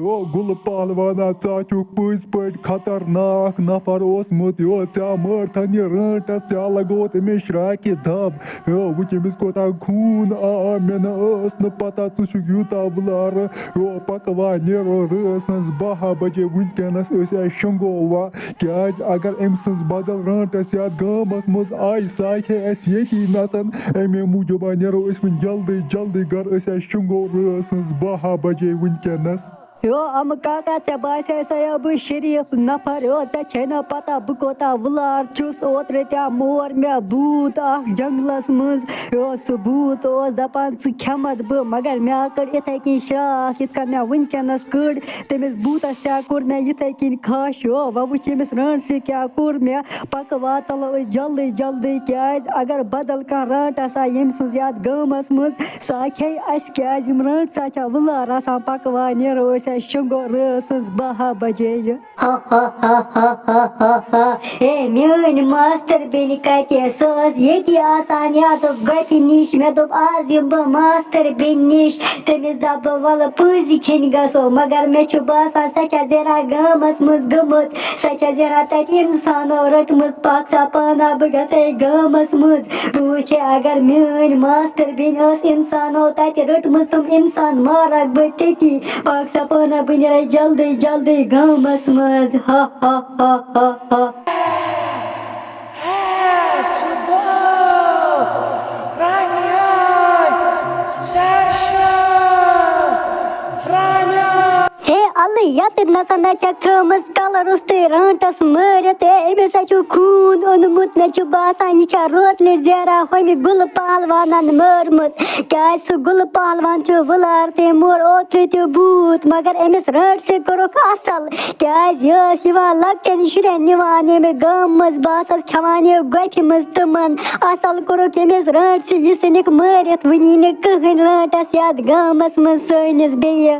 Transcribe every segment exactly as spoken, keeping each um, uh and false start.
U گُلہٕ پہلوانا، ژٕ چھُکھ پٔزۍ پٲٹھۍ خطرناک نفر اوسمُت۔ یو ژےٚ مٲرتھن یہِ رٲنٹس، ژےٚ لگووُتھ أمِس شراکہِ دب۔ یو وٕچھ أمِس کوٗتاہ خوٗن آو۔ مےٚ نہ ٲس نہٕ پتہ ژٕ چھُکھ یوٗتاہ وُلارٕ۔ یو پکوا نیرو رٲژ ہٕنٛز باہ بجے، وٕنکیٚنس أسۍ آے شنٛگو وا۔ کیازِ اگر أمۍ سٕنٛز بدل رٲنٹس یتھ گامس منٛز آیہِ، سۄ آسہِ ہے اَسہِ ییٚتی نسن۔ اَمے موٗجوٗب آے نیرو أسۍ وٕنہِ جلدی جلدی گرٕ، أسۍ آے شنٛگو رٲژ ہٕنٛز باہ بجے وٕنکیٚنس۔ یو امہٕ کاکا، ژےٚ باسے سا یو بہٕ شریٖف نفر؟ یو ژےٚ چھے نہ پتہ بہٕ کوٗتاہ وُلار چھُس۔ اوترٕ تہِ آو مور مےٚ بھوٗت اکھ جنگلس منٛز۔ یو سُہ بھوٗت اوس دپان ژٕ کھٮ۪متھ بہٕ، مگر مےٚ کٔڑ یِتھے کِنۍ شراکھ یِتھ کٔنۍ مےٚ وٕنکیٚنس کٔڑ۔ تٔمِس بھوٗتس تہِ آو کوٚر مےٚ یِتھے کِنۍ کھش۔ یو وۄنۍ وٕچھ ییٚمِس رٲنٹسہِ کیٛاہ کوٚر مےٚ۔ پکہٕ وا ژلو أسۍ جلدی جلدی، کیازِ اگر بدل کانٛہہ رٲنٹس آسہِ ییٚمہِ سٕنٛز یتھ گامس منٛز، سۄ کھیٚیہِ اَسہِ، کیازِ یِم رٲنٹس چھا وُلار آسان۔ پکہٕ وا نیرو أسۍ اَسہِ شنٛگو رٲژ ہٕنٛز باہ بجے۔ ہا ہا ہا ہا ہا ہا ہا۔ ہے میٲنۍ ماستٕر بیٚنہِ کتہِ؟ سۄ ٲس ییٚتی آسان یتھ گۄپھِ نِش۔ مےٚ دوٚپ آز یِمہٕ بہٕ ماستٕر بیٚنہِ نِش، تٔمِس دپہٕ بہٕ ولہٕ پٲزِ کھیٚنہِ گژھو، مگر مےٚ چھُ باسان سۄ چھےٚ زہرا گامس منٛز گٔمٕژ۔ سۄ چھےٚ زہرا تتہِ انسانو رٔٹمٕژ۔ پکھ سا پانہ بہٕ گژھے گامس منٛز، بہٕ وٕچھے اگر میٲنۍ ماستٕر بیٚنہِ ٲس انسانو تتہِ رٔٹمٕژ، تِم انسان مارکھ بہٕ تٔتی۔ پکھ سا پانہ بہٕ نیرے جلدی جلدی گامس منٛز۔ ہا ہا ہا ہا ہا۔ ہے الہٕ، یتھ نسا نہ چھکھ ترٲومٕژ کلہٕ روٚستُے رٲنٹس مٲرِتھ۔ ہے أمِس ہا چھُ خوٗن اوٚنمُت، مےٚ چھُ باسان یہِ چھا روتلہِ زیرا ہُمہِ گُلہٕ پہلوانن مٲرمٕژ۔ کیازِ سُہ گُلہٕ پہلوان چھُ وُلار، تٔمۍ مور اوترٕ تہِ بھوٗت، مگر أمِس رٲنٹسہِ کوٚرُکھ اصل۔ کیازِ یہِ ٲس یِوان لۄکٹٮ۪ن شُرٮ۪ن نِوان ییٚمہِ گامہٕ منٛز، بہٕ ٲسٕس کھٮ۪وان یہِ گۄپھِ منٛز تِمن۔ اصل کوٚرُکھ ییٚمِس رٲنٹسہِ، یہِ ژھٕنِکھ مٲرِتھ، وٕنی نہٕ کٕہٕنۍ رٲنٹس یتھ گامس منٛز سٲنِس بیٚیہِ۔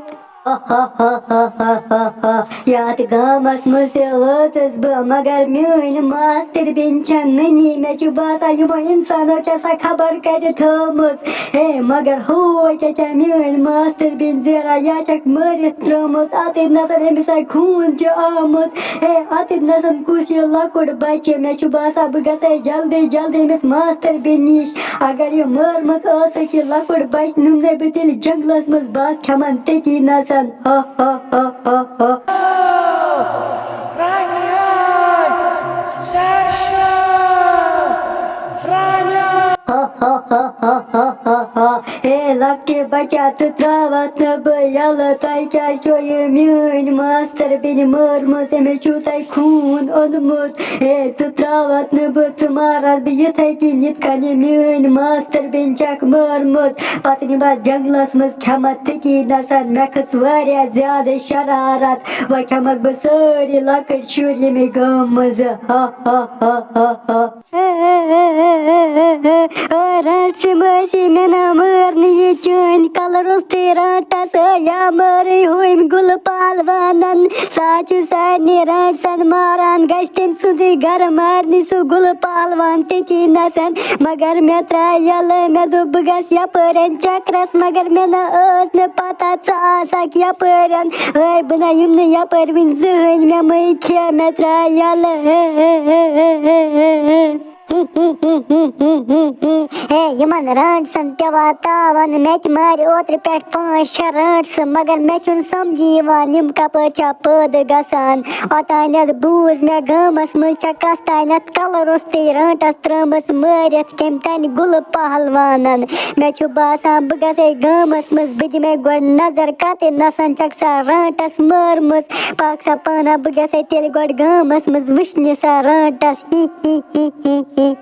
یتھ گامس منٛز تہِ وٲژٕس بہٕ، مگر میٲنۍ ماستٕر بیٚنہِ چھےٚ نٔنی۔ مےٚ چھُ باسان یِمو انسانو چھےٚ سۄ خبر کتہِ تھٲومٕژ۔ ہے، مگر ہو کیٛاہ چھےٚ میٲنۍ ماستٕر بیٚنہِ زیرا، یا چھکھ مٲرِتھ ترٲومٕژ، اتٮ۪تھ نسن أمِس ہے خوٗن چھُ آمُت۔ ہے، اتٮ۪تھ نسن کُس یہِ لۄکُٹ بچہِ؟ مےٚ چھُ باسان بہٕ گژھے جلدی جلدی أمِس ماستٕر بیٚنہِ نِش۔ اگر یہِ مٲرمٕژ ٲسٕکھ یہِ لۄکُٹ بچہِ، نِمنے بہٕ تیٚلہِ جنگلس منٛز، بہٕ آسہٕ کھٮ۪وان تٔتی نسن۔ ہا ہا ہا ہا ہا۔ ہے لۄکٹہِ بچہ، ژٕ ترٛاوَتھ نہٕ بہٕ یَلہٕ، تۄہہِ کیٛازِ چھو یہِ میٛٲنۍ ماستٕر بیٚنہِ مٲرمٕژ؟ أمِس چھُو تۄہہِ خوٗن اوٚنمُت۔ ہے، ژٕ ترٛاوَتھ نہٕ بہٕ، ژٕ مارَتھ بہٕ یِتھَے کِنۍ، یِتھ کٔنۍ یہِ میٛٲنۍ ماستٕر بیٚنہِ چھَکھ مٲرمٕژ۔ پَتہٕ نِمَتھ جنٛگلَس منٛز، کھٮ۪مَتھ تٔتی نَسَن۔ مےٚ کھٔژ واریاہ زیادٕ شرارت۔ وۄنۍ کھٮ۪مَکھ بہٕ سٲری لۄکٕٹۍ شُرۍ ییٚمہِ گامہٕ منٛزٕ۔ ہا، ہا، ہا، ہا، ہا۔ رانٛٹسہِ مٲسی، مےٚ نا مٲر نہٕ یہِ چٲنۍ کلہٕ روٚستُے رانٛٹس، یا مٲرٕے ہُمۍ گُلہٕ پہلوانن۔ سُہ ہا چھُ سارنٕے رانٛٹسن ماران، گژھِ تٔمۍ سُنٛدٕے گرٕ مارنہِ سُہ گُلہٕ پہلوان تٔتی نسن۔ مگر مےٚ ترٛایہِ یَلہٕ، مےٚ دوٚپ بہٕ گژھٕ یپٲرٮ۪ن چکرس، مگر مےٚ نا ٲس نہٕ پتہ ژٕ آسکھ یپٲرٮ۪ن۔ ہے، بہٕ نا یِمہٕ نہٕ یپٲرۍ وٕنہِ زٕہٕنۍ، مےٚ مٕے کھےٚ، مےٚ ترٛایہِ یَلہٕ۔ ہے، یِمن رانٛٹسن پٮ۪وان تاوَن۔ مےٚ تہِ مارِ اوترٕ پٮ۪ٹھ پانٛژھ شےٚ رانٛٹسہٕ، مگر مےٚ چھُنہٕ سمجھی یِوان، یِم کپٲرۍ چھا پٲدٕ گژھان۔ اوٚتانٮ۪تھ بوٗز مےٚ، گامس منٛز چھےٚ کس تانٮ۪تھ کلہٕ روٚستُے رانٛٹس ترٲومٕژ مٲرِتھ کٔمۍ تانۍ گُلہٕ پہلوانن۔ مےٚ چھُ باسان، بہٕ گژھے گامس منٛز، بہٕ دِمے گۄڈٕ نظر، کتہِ نسن چھکھ سۄ رانٛٹس مٲرمٕژ۔ پکھ سا پانہ، بہٕ گژھے تیٚلہِ گۄڈٕ گامس منٛز وٕچھنہِ سۄ رانٛٹس۔ ہی، ہی، ہی، ہی، ہی۔